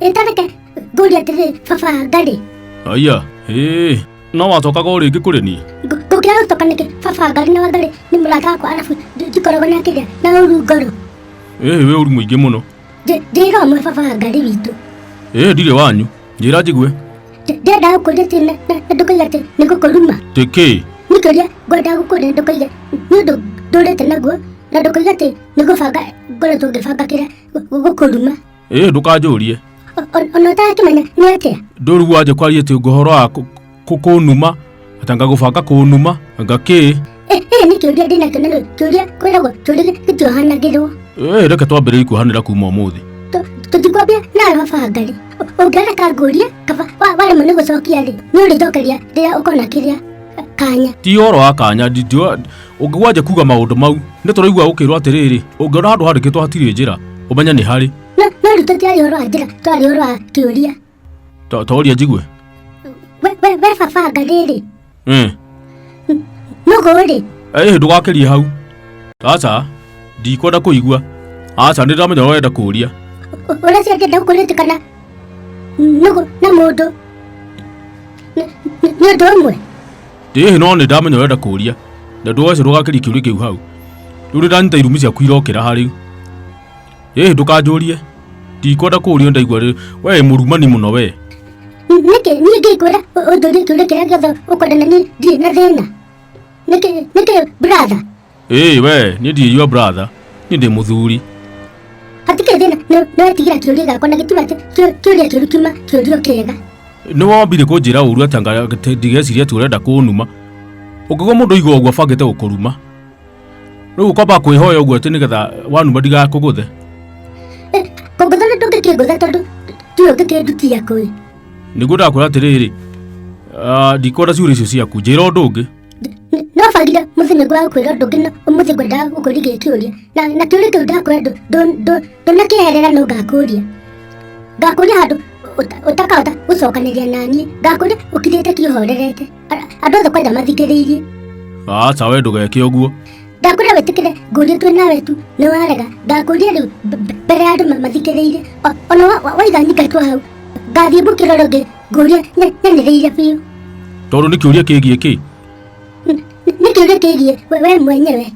Ĩtareke ngũrie atĩrĩ baba Ngarĩ. Aya, ĩĩ, no wacokaga o rĩngĩ kũrĩ niĩ? Ngũkĩra gũcoka nĩkĩ baba Ngarĩ na Wangarĩ nĩ mũrata wakwa arabu ndikoragwo na kĩrĩa na ũru ngoro. Ĩĩ wĩ ũru mũingĩ mũno. Njĩra ũmwe baba Ngarĩ witũ. Ĩĩ ndirĩ wanyu. Njĩra njigue. Ndĩrenda gũkũria atĩ na ndũkoiga atĩ nĩ gũkũruma. Atĩ kĩ? Nĩ kĩũria ngwendaga gũkũria ndũkoige nĩ ũndũ ndũrĩte naguo na ndũkoiga atĩ nĩ gũbanga ngoretwo ngĩbanga kĩrĩa gũkũruma. Ĩĩ ndũkanjũrie. Ona ũtarakĩmenya nĩ atĩa? Ndũru wanje kwaria atĩ ũhoro wa kũnuma atĩ anga gũbanga kũnuma anga kĩ. Ĩĩ nĩ kĩũria ndĩnakĩo na kĩũria kwĩragwo kĩũria gĩtiohanagĩrwo. Ĩĩ reke twambĩrĩrie kuohanĩra kuma ũmũthĩ. Tũtikwambia nawe baba Ngarĩ. Ũngĩreka ngũrie kaba waremwo nĩ gũcokia rĩ, nĩ ũrĩnjokeria rĩrĩa ũkona kĩrĩa kanya. Ti ũhoro wa kanya ũngĩgwanja kuga maũndũ mau nĩ tũraigua ũkĩrwo atĩrĩrĩ ũngĩona handũ handĩkĩtwo hatirĩ njĩra ũmenye nĩ harĩ. No rĩu tũtiaria ũhoro wa njĩra tũraria ũhoro wa kĩũria. Toria njigue. We baba Ngarĩ rĩ. Nũgũ rĩ. Ĩĩ ndũgakĩrie hau. Aca ndikwenda kũigua. Aca nĩ ndĩramenya ũrenda kũria. Ũreciria ndĩrenda gũkũria kana nũgũ na mũndũ nĩ ũndũ ũmwe? Ĩĩ no nĩ ndamenya ũrenda kũria. Na ndũgacoke ndũgakĩrie kĩũria kĩu hau. Rĩu nĩ ndanyita irumi ciaku irokĩra ha rĩu. Ĩĩ ndũkanjũrie. Ndikwenda kũũrio ndaigua rĩ we wĩ mũrumani mũno we. Nĩkĩ niĩ ngĩkwĩra ũnjũrie kĩũria kĩrĩa gĩothe ũkwenda na niĩ ndirĩ na thĩna? Nĩkĩ nĩkĩ brother? Ĩĩ we niĩ ndirĩ your brother. Niĩ ndĩ mũthuri. Hatikĩrĩ thĩna nĩ wetigĩra kĩũria gĩakwa na gĩtiuma kĩũria kĩũru kiuma kĩũria kĩega. Nĩ wambire kũnjĩra ũru atĩ anga ndigeciria atĩ ũrenda kũnuma. Ũngĩgwa mũndũ aigua ũguo abangĩte gũkũruma. Rĩu ũkwamba kwĩhoya ũguo atĩ nĩgetha wanuma ndigakũgũthe. Kũngũtha nĩ ndũngĩkĩngũtha tondũ tiwe ũngĩkĩndutia kũĩ. Nĩguo ndakwĩra atĩrĩrĩ, ndikwenda ciũria icio ciaku, njĩra ũndũ ũngĩ. No bangire mũthenya ũngĩ wa gũkwĩra ũndũ ũngĩ no ũmũthĩ ngwendaga gũkũria gĩkĩ kĩũria. Na kĩũria kĩu ndakwĩra ndũnakĩeherera no ngakũria. Ngakũria handũ ũtakahota gũcokanĩria naniĩ. Ngakũria ũkirĩte ki ũhorerete. Andũ othe kwanja mathikĩrĩirie. Aca we ndũgeke ũguo. Ndakwĩra wĩtĩkĩre ngũrie twĩ nawe tu nĩ warega. Ndakũria rĩu mbere ya andũ mathikĩrĩirie. Ona waiga nyingatwo hau ngathiĩ mbũkĩro rĩngĩ ngũrie nyanĩrĩire biũ. Tondũ nĩ kĩũria kĩgiĩ kĩ? Nĩ kĩũria kĩgiĩ we mwenyewe.